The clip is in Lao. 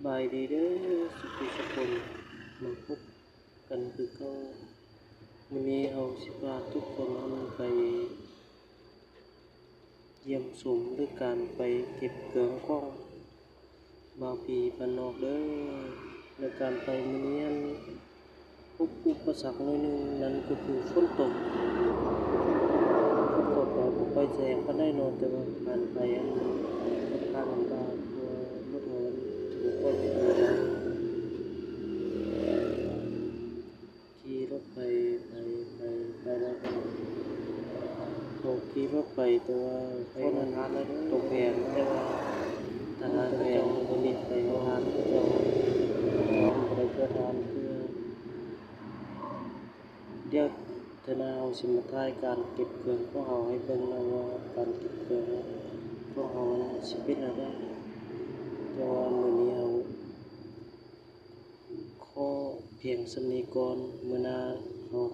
ບາຍດີເດີ ສຸຂູສຸຄົນ ມາພົບກັນຄືເກົ່າ. ມື້ນີ້ເຮົາຊິພາທຸກຄົນໄປຢ້ຽມຊົມ ຫຼື ການໄປເກັບເຄື່ອງຂອງບ່າວພີບ້ານນອກເດີ. ໃນການໄປມື້ນີ້ຫັ້ນ ພົບອຸປະສັກໜ້ອຍໜຶ່ງ ນັ້ນກໍຄືຝົນຕົກ. ຝົນຕົກກໍບໍ່ຄ່ອຍແຮງປານໃດເນາະ, ແຕ່ວ່າການໄປຫັ້ນ ຂ້ອນຂ້າງລຳບາກ ເພາະວ່າລົດເຮົາບໍ່ຄ່ອຍໄປໄດ້. ຂີ່ລົດໄປ ໄປ ໄປ ໄປແລ້ວກໍ ເຮົາຂີ່ລົດໄປ ແຕ່ວ່າໄປໂຮງທານແລ້ວ ໂຕແພງ ແຕ່ວ່າທາງຮ້ານແພງ ບໍ່ມີໃຜເຂົ້າຮ້ານ ເຂົາເຈົ້າຈອງບໍ່ໄດ້ເຂົ້າຮ້ານເທື່ອ. ດຽວເທື່ອໜ້າເຮົາຊິມາຖ່າຍການເກັບເຄື່ອງຂອງເຮົາໃຫ້ເບິ່ງເນາະ ວ່າການເກັບເຄື່ອງຂອງເຮົານັ້ນຊິເປັນແນວໃດ. ແຕ່ວ່າມື້ນີ້ເຮົາຂໍພຽງສ່ຳນີ້ກ່ອນ, ມື້ໜ້າເຮົາ